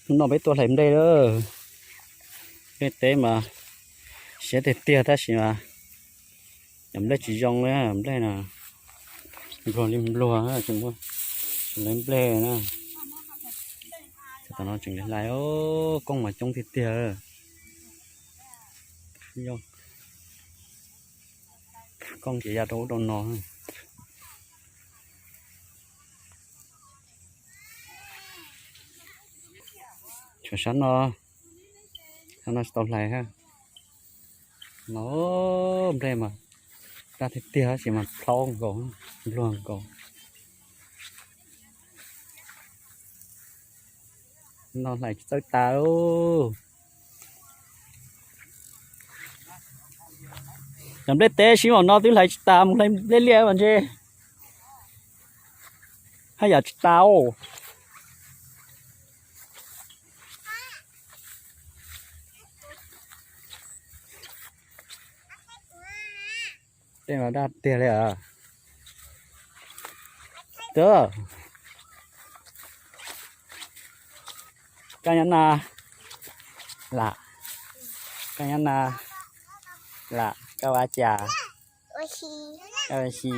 No peb tuaj hlais nplej lawm. Nplej teb mas siab tiag tiag tab sis mas cov nplej tsis zoo li, nplej no npluag li npluag, tsis muaj, tsis muaj nplej na. Tam no tseem hlais, koob mas coob tiag tiag. Koob ces ya rau ub rau no. Tshuav sab no, sab no tsis tau hlais. No nplej mas daj tiag tiag tab sis mas plhaub nkaus, npluag nkaus. No hlais tsis txawj tas. Cov nplej teb sib mam no twb hlais tsis tas, mus hlais nplej liaj mas ntshe haj yam tsis tas os. Tej no daj tiag li os. Tuaj, koj nyob na, lam, koj nyob na, lam, koj ua cas? Koj ua si,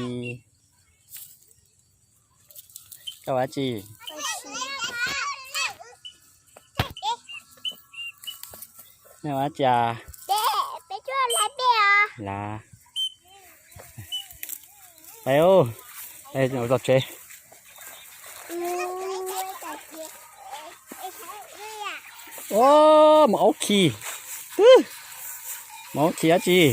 koj ua dab tsi? Nej ua dab tsi? Lav, peb, peb txog tsev. Ua, mas aub khi, mas aub khi dab tsi?